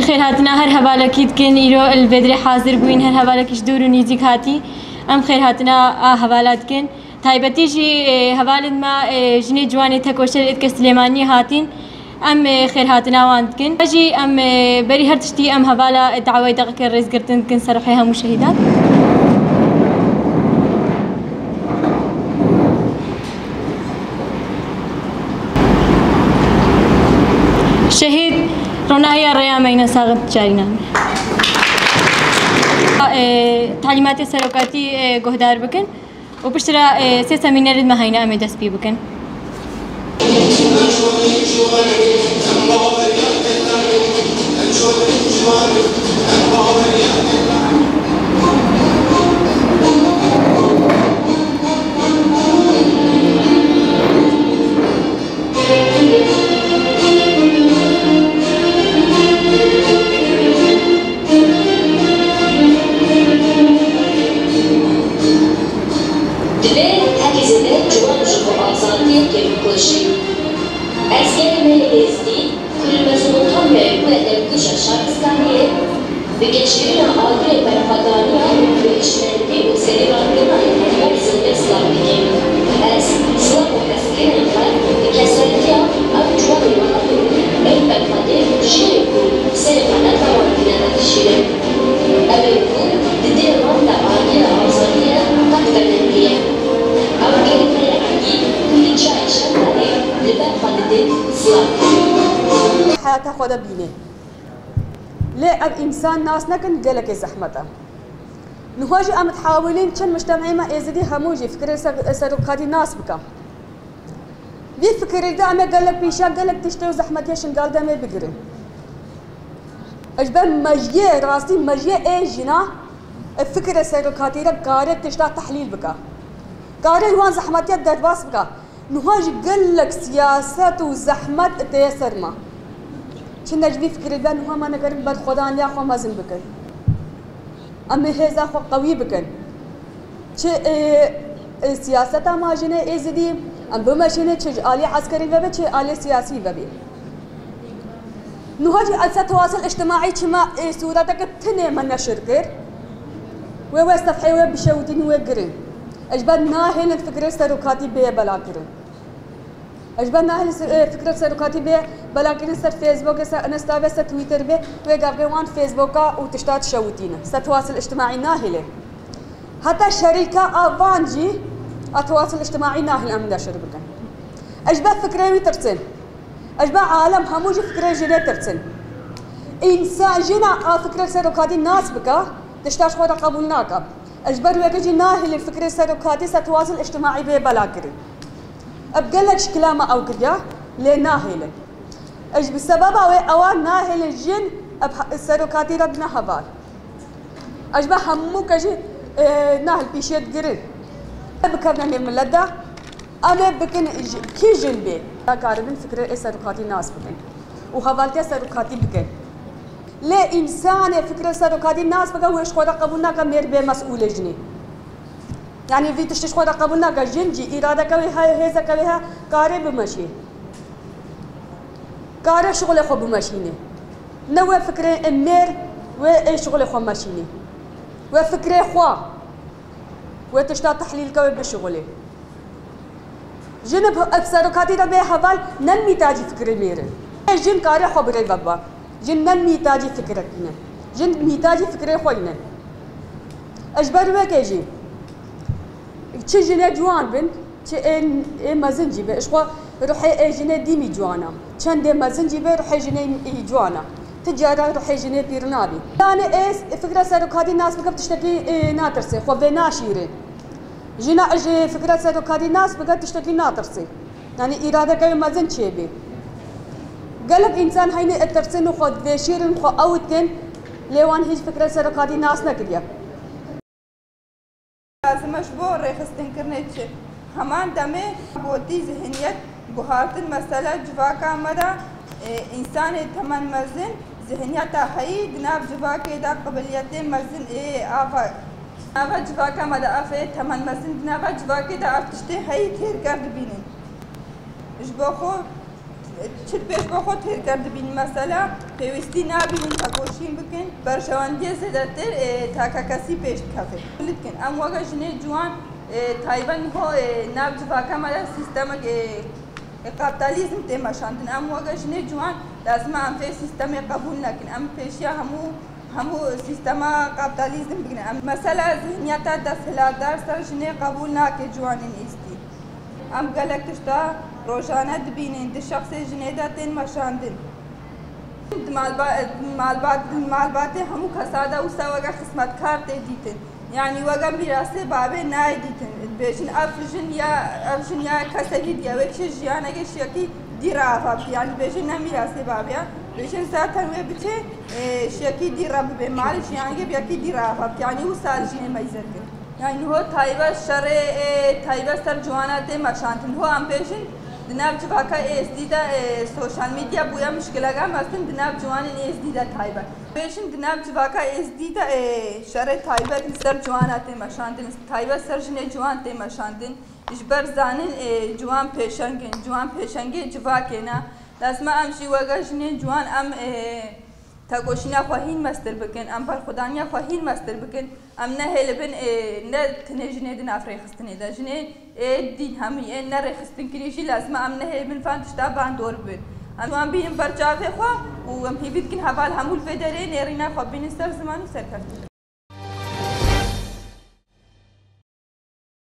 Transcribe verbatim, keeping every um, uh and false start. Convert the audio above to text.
Xêrhatina her hevalekî dikin, îro li vê dirê hazir bûyîn, her hevalekî ji dûr û nîzîk hatî. Em xêrhatina a hevala dikin. Taybetî jî, e, hevalên me, e, jinê ciwanê tekoşer êdike Silêmaniyê hatîn. Em, e, xêrhatina wan dikin. Jî em, e, berî her tiştî em hevala, e, dawayê deqeke rêzgirtin dikin ser ruhê hemû şehîdan. Şehîd ronahiya rêya me yîne saxin carînan. E, talîmatê serokatî, e, guhdar bikin. û piştre, e, sê semînerê me heyne em ê dest pê bikin. Divê herkesê me ciwan ji xwe azadiyê kêmkujî. Eskerê me yê êzidî ku li Mezopotamyayê bûye devgirja şaristaniyê, bi geşkirina agirê berxwedaniya bi hişmendî û serî rakirina li deriyayê Zingê silav dike. Ez silav û hezkirinên xwe bi keserîtiya ew ciwanê me hatibûn ên berxwedê û jiyê ku serê xwe netewanîne vedişînin. Ew ên ku di dê wan de agirê azadiyê qet venendiye. Ew ên me yê ergî ku li ciyayê şerdarê li ber xwe didin silav dikin. Heyata xwe de bîne. Lê ev însan nas nekin gelekê zehmet e. Niha jî em dihawilîn çend mujtemeyê me êzidî hemû jî fikirê ser-, serokatî nas bike. Vî fikirê de em ê gelek pîşa, gelek tiştê û zehmetiya Şingal de em ê bigirin. Ji ber mejiyê, rastî mejiyê ê jina, e, fikirê serokatî re kare tişta tehlîl bike. Kare wan zehmetiya derbas bike. Niha jî gelek siyaset û zehmet tê ser me. Çi ne ji vî fikirê de niha me nikarin berxwedaniya xwe mezin bikin. Em ê hêza xwe qewî bikin. Çi, e, e, siyaseta me jinê êzidî, em bimeşînin, çi ji alî eskerî vebe, çi alî siyasî vebe. Niha jî ez ser tewasil îctimaî çima, e, sûreteke tinê me neşir kir. Wê, wê sefhê wê bişewitîn, wê girin. Ez ji ber nahêlin fikrê serokatî bê belavkirin. Ez ji ber nahêlin se-, e, fikrê serokatî bê belavkirin ser Facebookê, ser Insta ve, ser Twitter ve, wê gavê wan Facebooka û tişta dişewitîne. Ser tewasil îctimaî nahêlin. Heta şerîka a van jî a tewasil îctimaî nahêlin em neşir bikin. Ez ji ber fikrê wî tirsin. Ez ji ber alem hemû ji fikrê jinê tirsin. Însan jina a fikrê serokatî nas bike, tişta ji xwe re qebûl nake. Ez ji ber weke jî nahêlin fikrê serokatî ser tewasil îctimaî bê belavkirin. Ev gelek şikila me ew kiriye, lê nahêlin. Ez bi sebeba wê ewa nahêlin jin ev ha-, serokatî re bine heval. Ez ji ber hemû ke jî, e, nahêl pîşê digirin. Bikevne nêv milet de, em ê bikin ji, kî jin bê. Karibin fikrê ê serokatî nas bikin û hevaltiya serokatî bikin. Lê însanê fikrê serokatî nas bike, wê ji xwe re qebûl nake mêr bê mesûlê jinê. Yanî vî tiştî ji xwe re qebûl nake. Jin jî îradeke wê heye, hêzeke wê heye, kare bimeşê. Kare şixulê xwe bimeşînê. Ne wê fikrê ê mêr, wê ê şixulê xwe meşînê. Wê fikrê xwe, wê tişta tehlîlke wê bişixulê. Jin bi ev serokatî re bê heval ne mîtacî fikrê mêr e. Jin kare xwe bi rê ve bibe. Jin ne mîtacî fikrekî ne. Jin mîtacî fikrê xwe ne. Ez ji ber weke jî çi jinê ciwan bin, çi ê, ê mezin jî be. Ji xwe ruhê ê jinê dîmî ciwan e. Çendê mezin jî be, ruhê jinê ê ciwan e. Ti cara ruhê jinê pîr nabî. Yanî ê fikra serokatî nas bike, tiştekî, ê, natirsê, xwe vê naşîrê. Jina ji fikra serokatî nas bike, tiştekî natirsê. Yanî îradeke wê mezin çêbê. Gelek însan heynî etirsin û xwe vêşîrin, xwe ew dikin, lê wan hîç fikra serokatî nas nekiriye. Lazim e ji bo rêxistinkirinê çi? Heman demê gotî zihniyet guhartin mesele civaka me de, e, însanê temenmezin zihniyeta heyî di nav civakê de qibiliyetê mezin ê ava, nava civaka me de ev ê temenmezin di nava civakê de ev tiştê heyî têrger dibînin. Ji bo xwe Çi pêş bo xwe têrker dibînin mesela, pêwîstî nabînin tekoşîn bikin, berjewendiyê zêdetir, e, takekesî pêş dikeve. Dikin. Em weke jinê ciwan, e, taybet ho, e, nav civaka me de sîstemek, e, e, kapitalizm tê meşandin. Em weke jinê ciwan lazim e em vê sîstemê qebûl nekin. Em pêşiya hemû, hemû sîstema kapitalizm bigrin. Em mesela zihniyeta desthilatdar ser jinê qebûl nake ciwanên êstî. Em gelek tişta rojane dibînin, di şexsê jinê de tên meşandin. Di malba-, di malbat-, di malbatê hemû kesa de wisa weke xizmetkar tê dîtin. Yanî weke mîrasê bavê nayê dîtin. Dibêjin ev jin ya, ev jin ya kesekî diye, wê çi jiyanekê şiyekî dî re ava bike. Yanî dibêjin ne mîrasê bavê ya. Dibêjin zaten wê biçê, e, şiyekî dî re bibe. Malê jiyanekê bi yekî dî re ava bike. Yanî wisa li jinê meyze dike. Yanî ho taybet şerê, e, taybet ser ciwana tê meşandin. Ho em bêjin di nav civaka êzdî de, e, sosyal medya bûye mişkileke mezin di nav ciwanên êzdî de taybet. Bêjin di nav civaka êzdî de, e, şerê taybet li ser ciwana tê meşandin, taybet ser jinê ciwan tê meşandin. Ji ber zanin, e, ciwan pêşeng in, ciwan pêşengê civakê ne. Lazim e em jî weke jinên ciwan em, e, tekoşîna xwe hîn mestir bikin, em berxwedaniya xwe hîn mestir bikin. Em nehêlibin, ê, ne tenê jinê di nav rêxistinê de. Jinê, ê, dîn hemî, ê, ne rêxistinkirî jî lazim e em nehêlibin van tişta bandor bibin. Em wan bînin ber çavê xwe û em hêvî dikin heval hemû li vê derê nêrîna xwe bînin ser ziman û serkeftin.